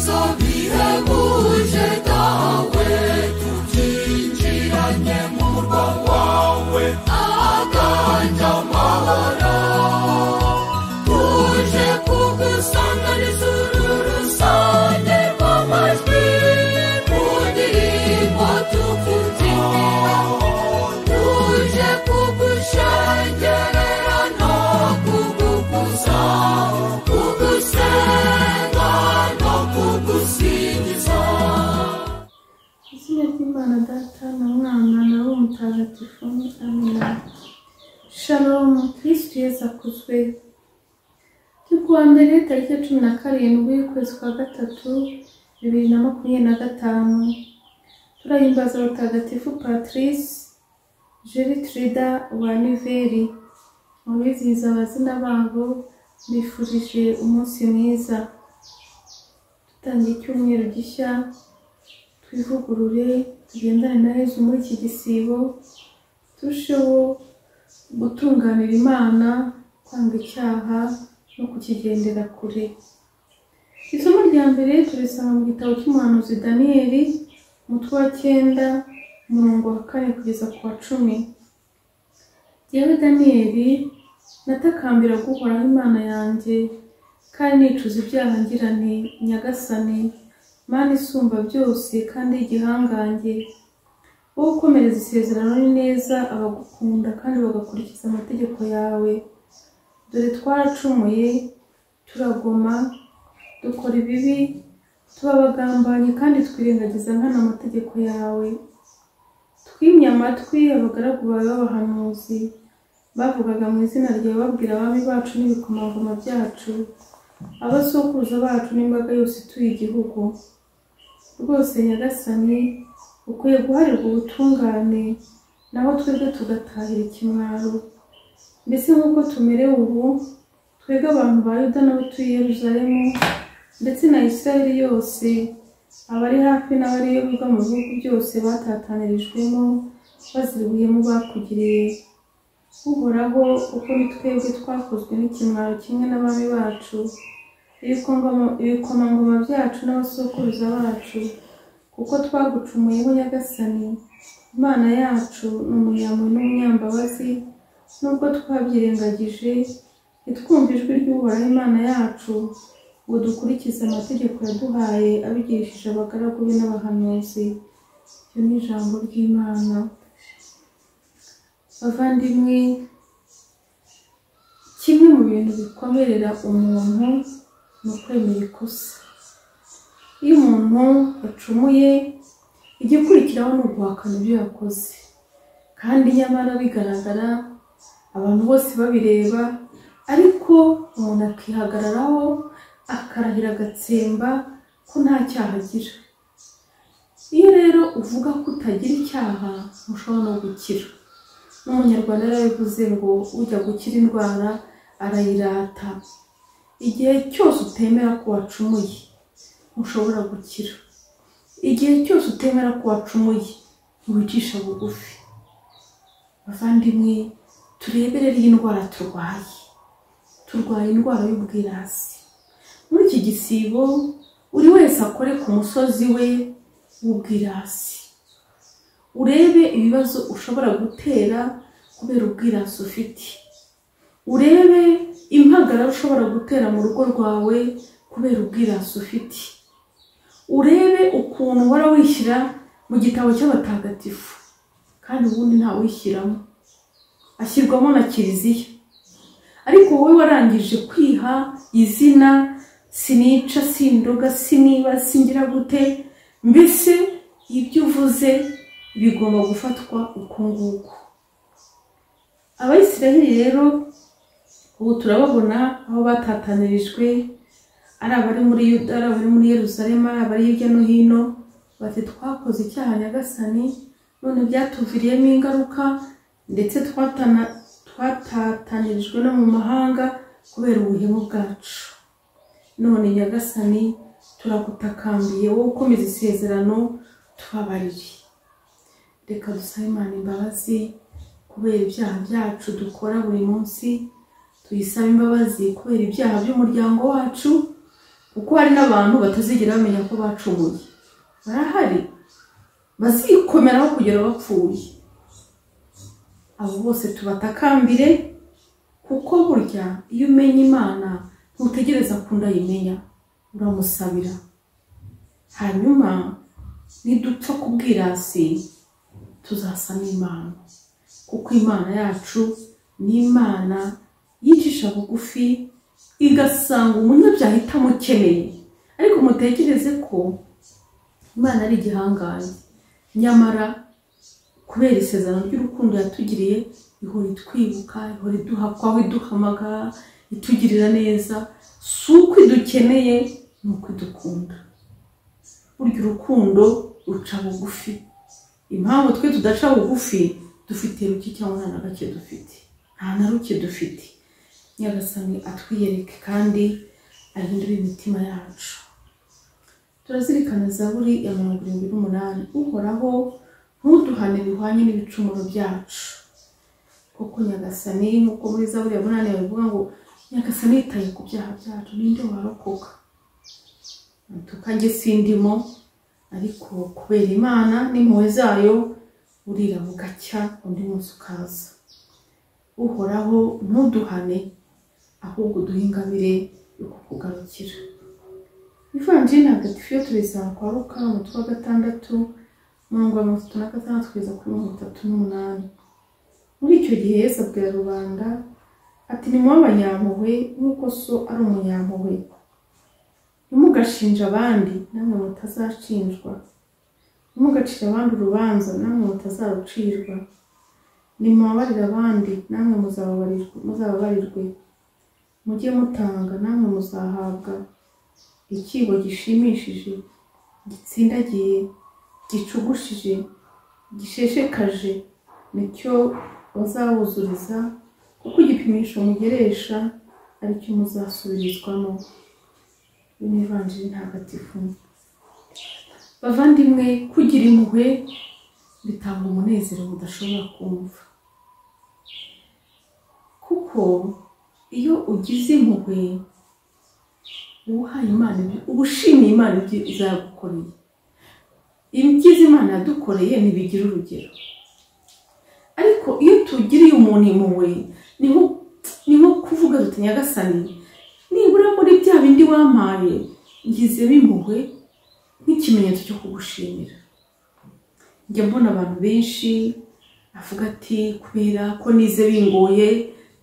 Ibyiza bihebuje dawe, tubyinjiranye mu murwa wawe, ahaganje amahoro. Tuje kugusanganiza uru rusange rw'amajwi, mu ndirimbo tukubyinira. Tuje kugushengerera no kugukuza, kugusenga no kugusingiza. Izina ry'Imana Data na Mwana na Roho Mutagatifu. Amina. Shalom, Kristu Yesu akuzwe. Turi kuwa mbere tariki ya 17 ukwezi kwa 3 2025. Turahimbaza abatagatifu Patrice, Gertruda wa Niveri. Mu bizihiza abazina babo bifurije umunsi mwiza. Dutangiye icyumweru gishya, twivugurure, tugendane na Yezu muri iki gisibo, turusheho gutunganira Imana, kwanga icyaha no kukigendera kure. Isomo rya mbere turisanga mu gitabo cy'umuhanuzi Daniyeli, umutwe wa 9, umurongo wa 4 kugeza ku wa 10. Jyewe Daniyeli natakambiraga Uhoraho Imana yanjye, kandi nicuza ibyaha ngira nti: Nyagasani, Mana isumba byose kandi y'igihangange, wowe ukomereza isezerano n'ineza abagukunda kandi bagakurikiza amategeko yawe. Dore twaracumuye, turagoma, dukora ibibi, tuba abagambanyi kandi twirengagiza nkana amategeko yawe. Twimye amatwi abagaragu bawe b'abahanuzi, bavugaga mu izina ryawe babwira abami bacu n'ibikomangoma byacu, abasokuruza bacu n'imbaga yose ituye igihugu. Rwose Nyagasani, ukwiye guharirwa ubutungane, naho twebwe tugatahira ikimwaro. Mbese nk'uko tumerewe ubu, twebwe abantu ba Yuda n'abatuye i Yerusalemu, ndetse na Isirayeli yose, abari hafi n'abari biva mu bihugu byose batatanirijwemo, bazira ubuhemu bakugiriye. Uhoraho, kuko ni twebwe twakozwe n'ikimwaro kimwe n'abami bacu, ibikomangoma byacu n'abasokuruza bacu, kuko twagucumuyeho Nyagasani, Imana yacu ni umunyampuhwe n'umunyambabazi, nubwo twabyirengagije, ntitwumve ijwi ry'Uhoraho Imana yacu, ngo dukurikize amategeko yaduhaye abigishije abagaragu be n'abahanuzi. Iryo ni ijambo ry'Imana. Bavandimwe, kimwe mu bintu bikomerera umuntu ni ukwemera ikosa. Iyo umuntu yacumuye, igikurikiraho ni uguhakana ibyo yakoze, kandi nyamara bigaragara, abantu bose babireba, ariko umuntu akihagararaho akarahira agatsemba ko nta cyaha agira. Iyo rero uvuga ko utagira icyaha, ntushobora no gukira. N'umunyarwanda yarabivuze ngo ujya gukira indwara arayirata. Igihe cyose utemera ko wacumuye, ntushobora gukira. Igihe cyose utemera ko wacumuye, ntiwicisha bugufi. Bavandimwe, turebe rero iyi ndwara turwaye. Turwaye indwara y'ubwirasi. Muri iki gisibo, buri wese akore ku musozi we w'ubwirasi. Urebe ibibazo ushobora gutera kubera ubwirasi ufite. Urebe impagarara ushobora gutera mu rugo rwawe kubera ubwirasi ufite. Urebe ukuntu uhora wishyira mu gitabo cy'abatagatifu, kandi ubundi ntawishyiramo, ashyirwamo na Kiliziya. Ariko wowe warangije kwiha izina, sinica, sindoga, siniba, singira gute, mbese ibyo uvuze bigomba gufatwa uko nguko. Abayisiraheli rero ubu turababona aho batatanirijwe, ari abari muri Yuda, ari abari muri Yerusalemu, ari abari hirya no hino, bati twakoze icyaha Nyagasani, none byatuviriyemo ingaruka, ndetse twatataanirijwe no mu mahanga kubera ubuhemu bwacu. None Nyagasani, turagutakambiye, wowe ukomeza isezerano, tubabarire. Reka dusabe Imana imbabazi kubera ibyaha byacu dukora buri munsi, tuyisabe imbabazi kubera ibyaha by'umuryango wacu, Kuko hari n'abantu batazigera bamenya ko bacumuye, barahari bazikomeraho kugera bapfuye. Abo bose tubatakambire, kuko burya iyo umenya Imana ntutegereza ko undi ayimenya, uramusabira. Hanyuma nidupfa kubwirasi tuzasa n'Imana, kuko Imana yacu ni Imana yicisha bugufi, igasanga umunyabyaha itamukeneye. Ariko mutekereze ko Imana ari igihangange, nyamara kubera isezerano ry'urukundo yatugiriye ihora itwibuka, ihora iduhakwaho, iduhamagara, itugirira neza. Si uko idukeneye, ni uko idukunda. Burya urukundo ruca bugufi. Impamvu twe tudaca bugufi, dufite ruke cyangwa nta na gake dufite, nta na ruke dufite. Nyagasani atwiyereke kandi ahindure imitima yacu. Turazirikana Zaburi ya 78: Uhoraho ntuduhane bihwanye n'ibicumuro byacu. Kuko Nyagasani, nk'uko muri Zaburi ya 8 babivuga ngo Nyagasani yitaye ku byaha byacu, ninde warokoka? Tukanjye sindimo, ariko kubera Imana n'impuhwe zayo burira bugacya undi munsi ukaza. Uhoraho ntuduhane, ahubwo uduhe ingabire yo kukugarukira. Ivanjiri ntagatifu yo turayisanga kwa Luka umutwe wa 6 umurongo wa 36 kugeza kuri 38. Muri icyo gihe Yesu abwira rubanda ati: nimube abanyampuhwe nk'uko so ari umunyampuhwe. Ntimugashinje abandi, namwe mutazachinjwa. Ntimugacire abandi urubanza, namwe mutazarucirwa. Nimubabarire abandi, namwe muzababarirwe. Mujye mutanga, namwe muzahabwa. Ikibo gishimishije, gitsindagiye, gicugushije, gisheshekaje, nicyo bazawuzuriza, kuko igipimisho mugeresha aricyo muzasubirizwamo. Ivanjiri ntagatifu. Bavandimwe, kugira impuhwe bitanga umunezero mudashobora kumva, kuko iyo ugize impuhwe uhaye Imana, uba ushimiye Imana ibyo izagukoreye. Ibyiza Imana yadukoreye ntibigira urugero, ariko iyo tugiriye umuntu impuhwe ni nko kuvuga tuti: Nyagasani, nibura muri bya bindi wampaye ngizemo impuhwe nk'ikimenyetso cyo kugushimira. Njya mbona abantu benshi avuga ati: kubera ko nize bingoye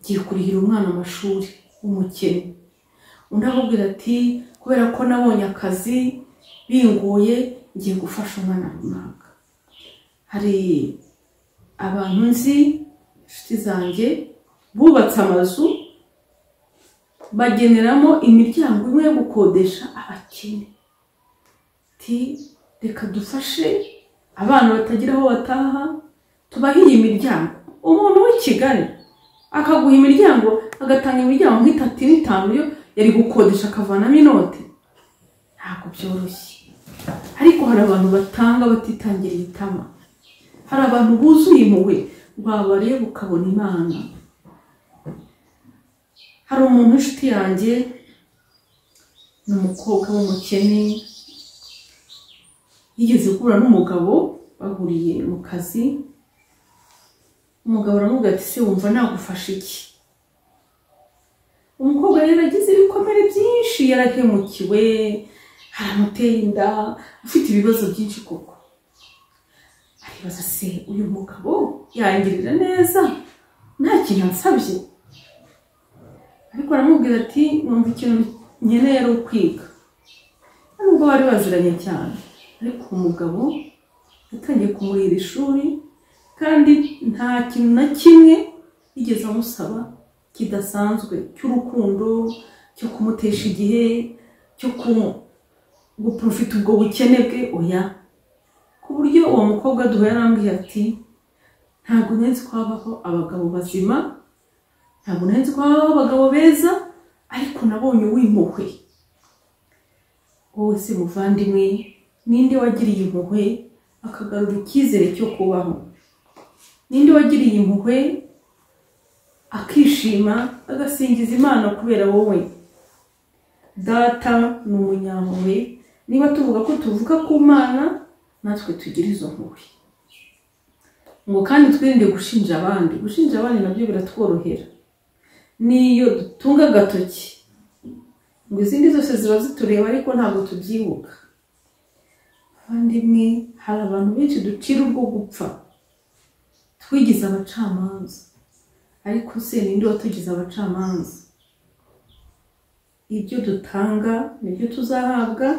ngiye kurihira umwana amashuri w'umukene. Undi akubwira ati: kubera ko nabonye akazi bingoye ngiye gufasha umwana runaka. Hari abantu nzi, inshuti zanjye, bubatse amazu bageneramo imiryango imwe yo gukodesha abakene. Ati: reka dufashe abana batagira aho bataha, tubahe iyi miryango. Umuntu w'i Kigali akaguha imiryango, agatanga imiryango nk'itatu n'itanu yo yari gukodesha akavanamo inote. Ntabwo byoroshye, ariko hari abantu batanga batitangiriye itama. Hari abantu buzuye impuhwe, wabareba ukabona Imana. Hari umuntu w'inshuti yanjye, ni umukobwa w'umukene, yigeze guhura n'umugabo bahuriye mu kazi. Umugabo aramubwira ati: se wumva nagufasha iki? Umukobwa yari agize ibikomere byinshi, yarahemukiwe, haramuteye inda, afite ibibazo byinshi koko. Aribaza: se uyu mugabo yangirira neza nta kintu ansabye? Ariko aramubwira ati: numva ikintu nkeneye ari ukwiga. Nubwo bari baziranye cyane, ariko umugabo yatangiye kumurira ishuri, kandi nta kintu na kimwe yigeze amusaba kidasanzwe cy'urukundo, cyo kumutesha igihe, cyo guprofita ubwo bukene bwe, oya. Ku buryo uwo mukobwa duhuye yarambwiye ati: ntabwo nzi ko habaho abagabo bazima, ntabwo nzi ko habaho abagabo beza, ariko nabonye uw'impuhwe. Wowe se muvandimwe, ninde wagiriye impuhwe akagarura icyizere cyo kubaho? Ninde wagiriye impuhwe akishima agasingiza Imana kubera wowe? Data ni umunyampuhwe. Niba tuvuga ko tuvuka ku Mana, natwe tugira izo mpuhwe. Ngo kandi twirinde gushinja abandi. Gushinja abandi nabyo biratworohera, niyo dutunga agatoki ngo izindi zose ziba zitureba, ariko ntabwo tubyibuka. Abavandimwe, hari abantu benshi ducira urwo gupfa twigize abacamanza, ariko se ninde watugize abacamanza? Ibyo dutanga nibyo tuzahabwa,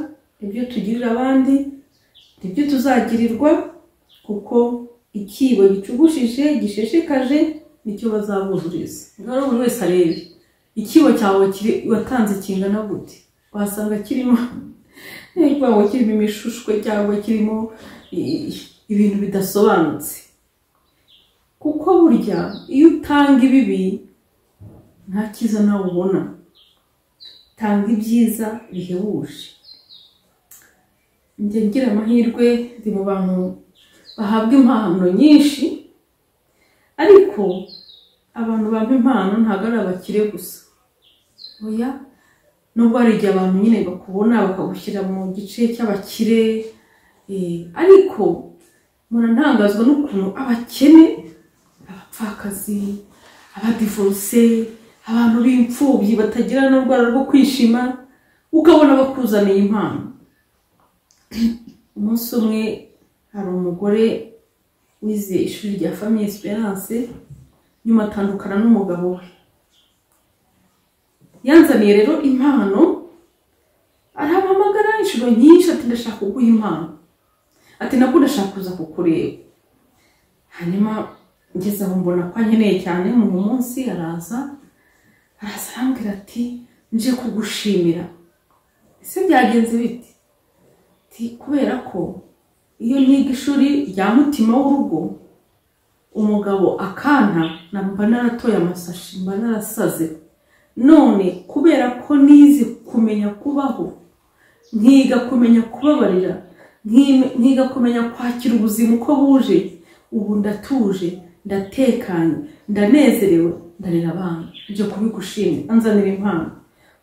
ibyo tugirira abandi nibyo tuzagirirwa, kuko ikibo gicugushije gisheshekaje nicyo bazabuzuriza. Ngaho buri wese arebe ikibo cyawe watanze kingana gute. Wasanga kirimo kirimo imishushwe cyangwa kirimo ibintu bidasobanutse, kuko burya iyo utanga ibibi nta cyiza nawe ubona. Tanga ibyiza bihebuje. Njya ngira amahirwe, ndi mu bantu bahabwa impano nyinshi, ariko abantu bampa impano ntabwo ari abakire gusa. Oya, nubwo hari igihe abantu nyine bakubona bakagushyira mu gice cy'abakire, ariko murantangazwa n'ukuntu abakene, abapfakazi, abadivoruse, abantu b'imfubyi batagira n'urwara rwo kwishima, ukabona bakuzaniye impano. Umunsi umwe hari umugore wize ishuri rya Famille Esperance, nyuma atandukana n'umugabo we. Yanzaniye rero impano, arampamagara inshuro nyinshi ati ndashaka kuguha impano, ati nabwo ndashaka kuza kukureba. Hanyuma ngeze aho mbona ko ankeneye cyane, mu munsi araza arambwira ati nje kugushimira. Ese byagenze bite? Ati kubera ko iyo niga ishuri rya mutima w'urugo, umugabo akanta mba naratoye amasashi, mba narasaze. None kubera ko nize kumenya kubaho, nkiga kumenya kubabarira, nkiga kumenya kwakira ubuzima uko buje, ubu ndatuje, ndatekanye, ndanezerewe, ndarera abana. Ibyo kubigushimira, anzanira impano.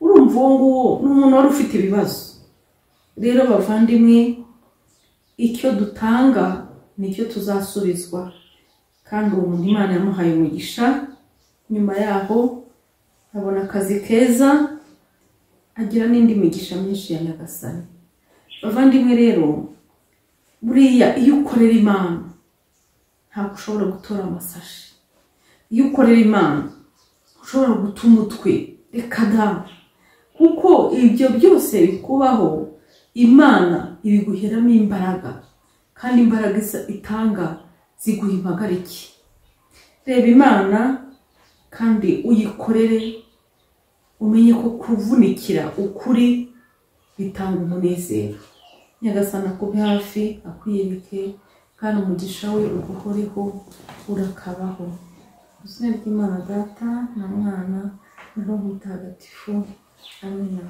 Urumva uwo nguwo ni umuntu wari ufite ibibazo. Rero bavandimwe, icyo dutanga nicyo tuzasubizwa, kandi uwo muntu Imana yamuhaye umugisha. Nyuma yaho abona akazi keza, agira n'indi migisha myinshi ya Nyagasani. Bavandimwe rero, buriya iyo ukorera Imana ntabwo ushobora gutora amasashi. Iyo ukorera Imana ushobora guta umutwe, reka da, kuko ibyo byose bikubaho Imana ibiguheramo imbaraga, kandi imbaraga itanga ziguha impagarike. Reba Imana kandi uyikorere, umenye ko kuvunikira ukuri bitanga umunezero. Nyagasani akube hafi, akwiyereke, kandi umugisha we uguhoreho, urakabaho. Mu izina ry'Imana Data na Mwana na Roho Mutagatifu. Amina.